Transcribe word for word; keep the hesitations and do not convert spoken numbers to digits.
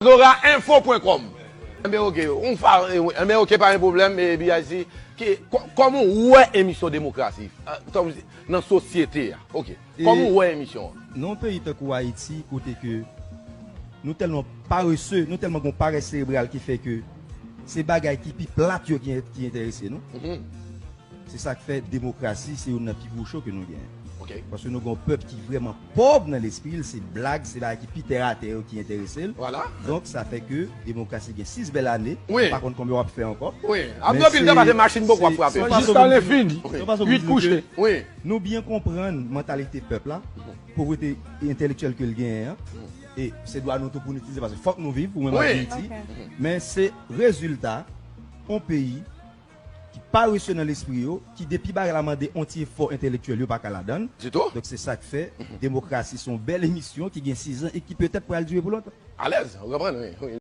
Zora Info pwen kòm. Enben, oke, on fa, enben, oke, pa gen pwoblèm, e, B I C, ki, kò-, kòman w wè emisyon demokrasi, a, kòm si, nan sosyete a? Oke. Kòman w wè emisyon an? Nan yon peyi tankou Ayiti, kote ke nou tèlman parese, nou tèlman gon parès serebral ki fè ke se bagay ki pi plat yo ki, ki enterese nou. Mhm. Se sa k fè demokrasi se youn nan pi gwo cho ke nou genyen. Oke. Paske nou gen yon pèp ki vrèman pòv nan lespri l, se blag, se bagay ki pi tèratè yo ki enterese l. Vwala. Donk, sa fè ke demokrasi gen sis bèl ane. Wi. M pa konn konbyen w ap fè ankò. Wi. Ap gen anpil tan pase machin poko ap frape. Jiska lenfini. Wi. Uit kouche. Wi. Nou byen konprann mantalite pèp la, povrete entelektyèl ke l genyen an. E se dwa nou tou pou nou itilize, paske fòk nou viv, ou menm ak Ayiti. Wi. Ok. Men se rezilta yon peyi ki parese nan lespri yo, ki depi bagay la mande yon ti efò entelektyèl, yo pa ka ladan l. Ditou. Donk se sa k fè demokrasi se yon bèl emisyon ki gen sis an e ki petèt pral dire pou lontan. Alèz, ou konprann, wi, wi.